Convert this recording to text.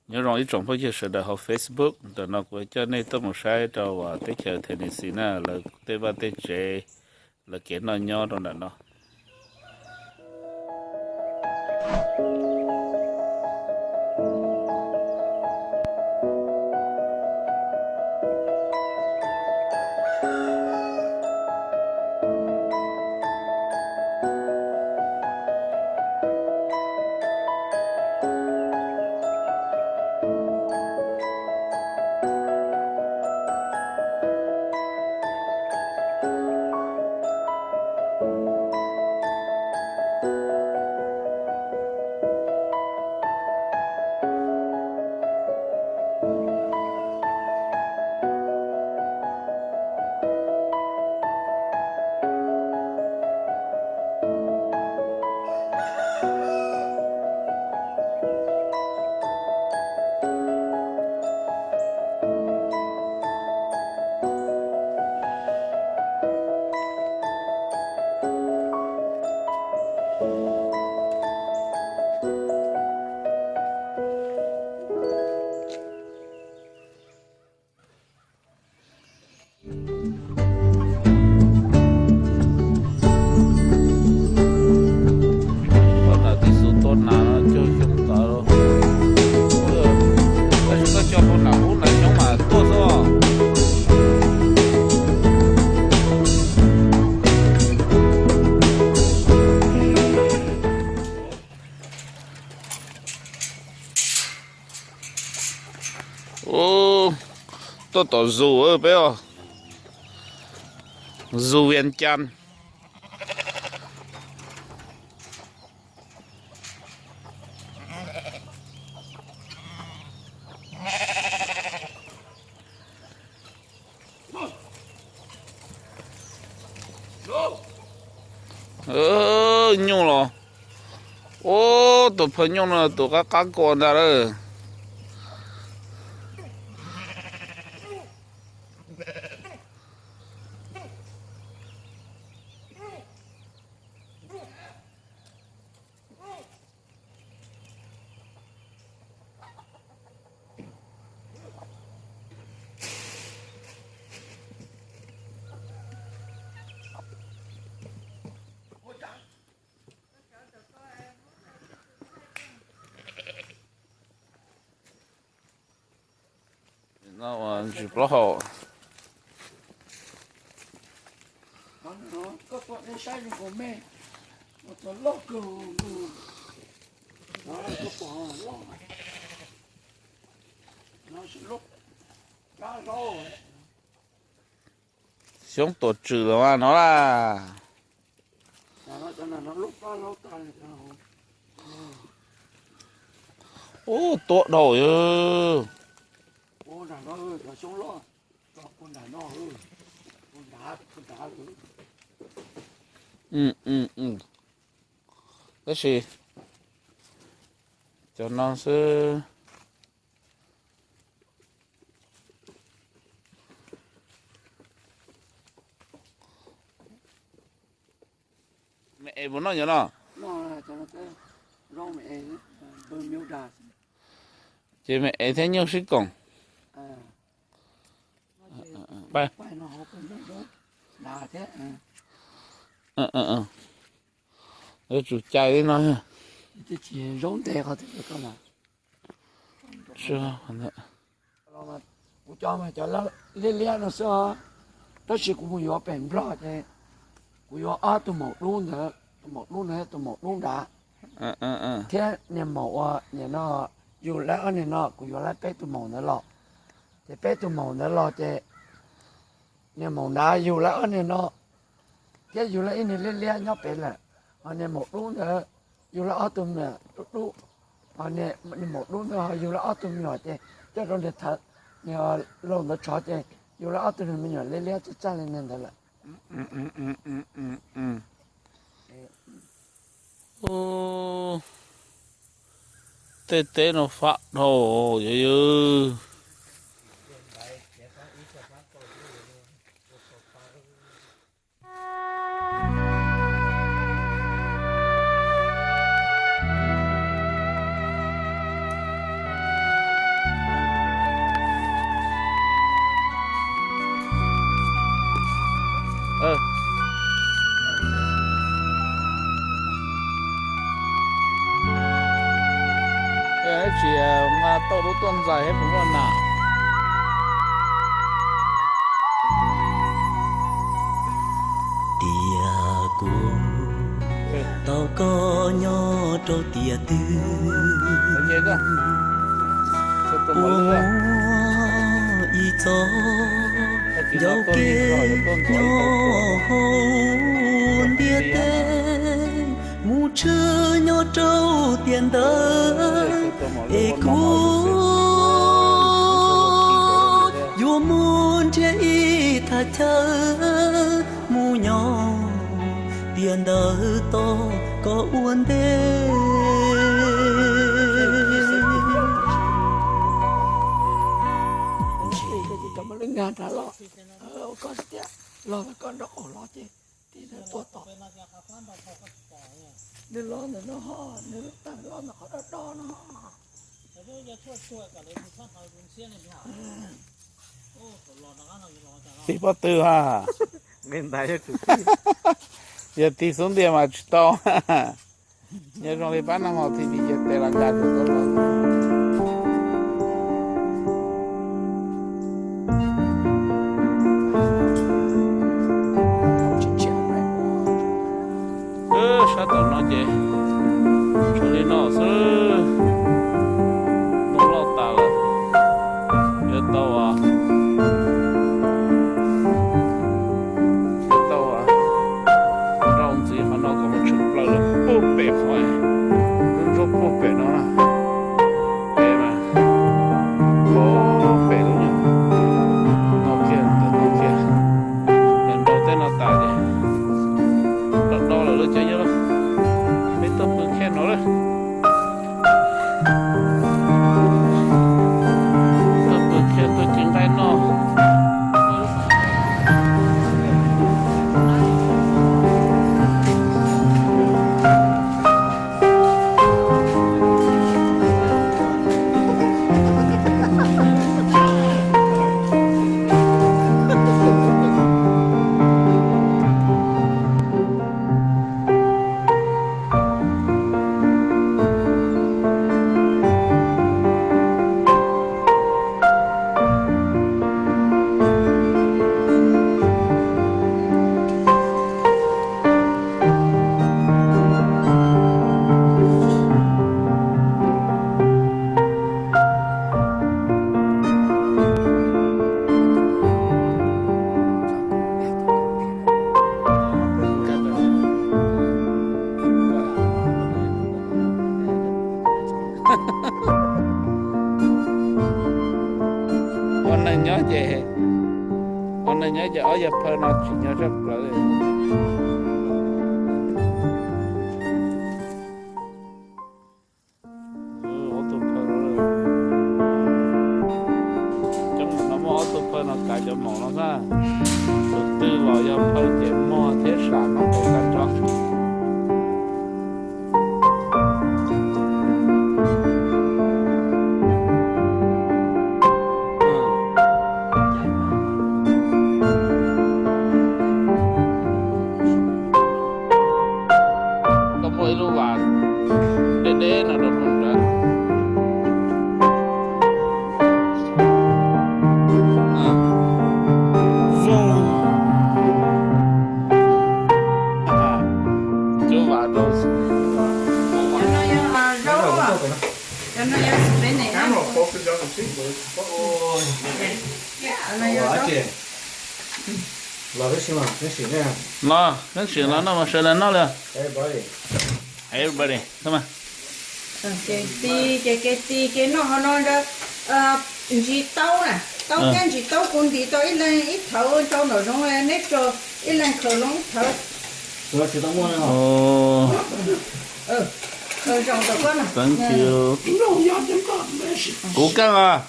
Nyob zoo ib tsoom phooj ywg sawv daws hauv Facebook, ntawm no kuv coj nej tuaj mus saib rau teb chaws Tennessee na, lawv tej vaj tej tsev, lawv kev noj nyob rau nram no. Tus xub tuab nas no caug xyoo tod, tab sis koj coj tus nas ub nas xyoob mas tuaj xwb. Tuaj tom zoo peb os, zoo Vias Cas. Nyuj los, ub, tus phaj nyuj no tus qab qab kua ntag lawm. No ua ntsis plaub hau. Xyoob tuam tswm los mas no las. Ub, tuab dhau yog. Tab sis cov no xwb. Me es puas noj nyob no? Ces me es thiab nyuj sib koom. Yuav tsum cais li no. Kuv cov mas cov liab liab no xwb, tab sis kuv mus yuav pem Nplog ces kuv yuav ob tug maum dub ntawd, tus maum dub ntawd thiab tus maum dub nrad, thiab niag maum uas nim no yug lawv ob niag no kuv yuav lawv peb tug maum ntawd los. Ces peb tug maum ntawd los ces niag maum nrad yug lawv ob niag no, thiab yug lawv ib niag liab liab nyob pem lawm. Ho niag maum dub ntawd yug lawv ob tug me nyuam dub dub, ho niag maum dub ntawd ho yug lawv ob tug me nyuam ces coj rau niag thawv, niag laus ntawd tshov ces yug lawv ob tug niag me nyuam liab liab txaj txaj li niag ntawd lawm. Tej teb no fab dhau yog yog. Tsis nqa tau lub tuaj ntxais thiab puas muaj nas. Tias kuv tau koj nyob rau tiam twg, puas muaj ib txoj ncauj kev nyob hauv ntiaj teb, mus tshwj nyob rau tiam ntawd, es kuv yuav mus nrhiav ib thaj chaw mus nyob tiam ntawd tos koj ua ntej. Los koj nrog qaum los ces tig nws tua tom. Nws los ntawm no ho, nws tawm los ntawm qhov do do no. Tig pob tw ha. Yog tig xub ntiag mas tsis tau. Nyob zoo li pab neeg haus thij tis ces tes los nkag rau tod los. Sab tom no ces tshuav li no xwb, ntoo loj tas lawm. Yuav tau, yuav tau rau ntxiv qhov no kom mus tshwm plaws lawm puag pem qhov, lub nruab puag pem no na. Pem mas, puag pem lub no kiag, ntawm no kiag. Nws nrau tej no tas ces do do lawm lawv cov yawg, peb tuaj pw kiag no lawm. Tuaj pw kiag tuaj cev nqaij noj. Ua neej nyob ces, ua neej nyob ces ob yawg phaw no tsim nyog zaj plawv li. Ob tug phaw no, cov maum no muaj ob tug phaw no kav cov maum no xwb. Tus twg los yog phaw ces muag thiab sam no pes tag nrho. Koj muaj ib lub vas deb deb no rau hauv nrad. Cov vas rau. Los, neb sim los noj mas sawv daws noj li. Everybody, come on. Ces ti, ces kev ti kev noj hauv no ntsis taub na, taub thiab ntsis taub kuv ntim tau ib leeg ib thawv rau nraum zoov, neb tso ib leeg khaws zoo ib thawv. Thank you. Kuv keej as.